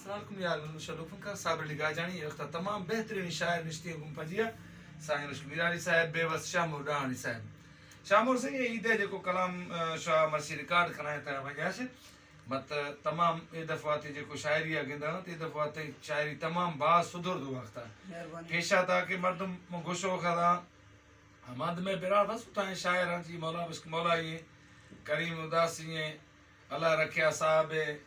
السلام علیکم یار، من شلوفن کا صابر علی گاجانی، اے وقت تمام بہترین شاعر نشتی گم پجیا، سائیں رشک میرانی صاحب، بے وس شاہ مردانی صاحب۔ شاہ مور سنگھ، اے عید ہے جے کو کلام، آ، شاہ مرسی ریکارڈ کنائے تا وجہ سے، مت تمام اے دفعہ تے جے کو شاعری آ گندا، اے دفعہ تے شاعری تمام باز سدھر دو وقت۔ مہربانی۔ پیشا تا کہ مردم گوشو خدا، ہما دمے برات ہست، سٹائیں شاعر ہاں جی، مولا بشک مولائی ہیں، کریم اداسی ہیں، اللہ رکھیا صاحب ہیں،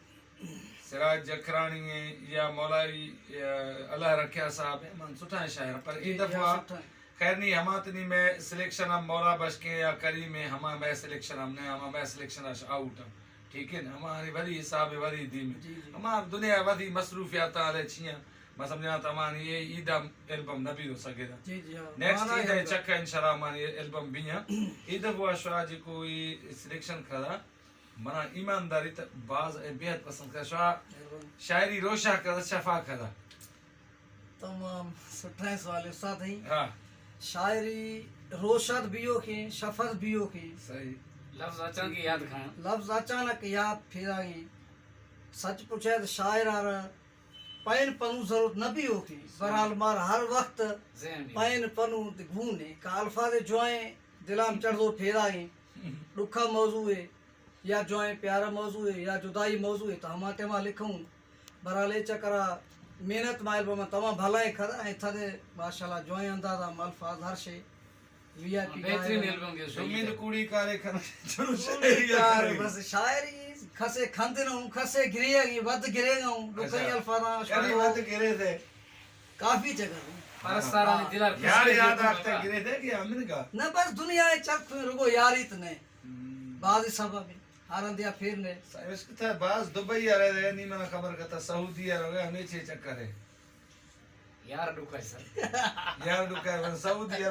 سراج جکرانی ہیں یا مولائی، یا اللہ رکھیا صاحب ہیں، من سٹائیں شاعر ہیں۔ پر اے جی، جی، دفعہ سٹائیں۔ خیر نہیں، ہما تنی میں سلیکشن ہم مولا بشک ہیں یا کریم ہیں، ہما میں سلیکشن ہم نہیں، ہما میں سلیکشن اش آؤٹ ہم۔ ٹھیک ہے نا؟ ہمارے وری حساب وری دیم۔ جی، جی۔ ہمار دنیا وری مصروفیات آلے چھیاں۔ میں سمجھنا تو ہماری یہ عید البم نہ بھی ہو سکے تھا۔ جی، جی، ہاں۔ نیکسٹ مانا عید ہے ہے۔ چکا انشاءاللہ ہماری البم بھی ہیں۔ عید کو شوا جی کوئی سلیکشن کرا۔ منا ایمانداری تو باز بے حد پسند کرا۔ شوا مہربانی۔ شاعری روشا کرا، شفا کرا۔ تمام سٹھائیں سوال استاد ہیں۔ ہاں۔ شاعری روشت بیوکیں، شفت بیوکیں۔ صحیح۔ لفظ اچانک یاد کھان۔ لفظ اچانک یاد پھیراگیں۔ سچ پوچھے تو شاعر آرا پین پنو ضرورت نہ بیوکیں۔ صحیح۔ بہرحال مار ہر وقت ذہن میں۔ پین پنو گونے کا الفاظ جوائیں دلام چڑھ دو پھیراگیں۔ ڈکھا موضوع ہے۔ یا جوائیں پیارا موضوع ہے یا جدائی موضوع ہے تو ہما ٹائما لکھوں۔ بہرحال اے چکرا محنت ما البم تمام بھلائیں کھدا ہیں تھدے ماشاءاللہ جوائیں انداز ہم الفاظ ہر شے وی آئی پی بہترین البم کے دومی تو کوڑی کارے کھنا چلو کوڑی شاعری کار کرے۔ بس شاعری کھسے کھند نہ ہوں کھسے گریگی ود گریگا ہوں لوکئی اچھا۔ الفاظ کبھی ود گرے تھے۔ کافی جگہ ہوں۔ پرستارانی دلار یار یاد آختے گرے تھے کہ امن کا۔ نہ بس دنیا چرخ رگو یاری تنے۔ ہم۔ بعض سبب ہے۔ ہر اندیا پھر نے۔ عشق تھا باز دبئی آ رہے رہے، نی منا خبر کتا، سعودی آ رہے، ہمیں چھ چکر ہے۔ یار ڈکا ہے سر۔ یار ڈکا ہے، سعودی آ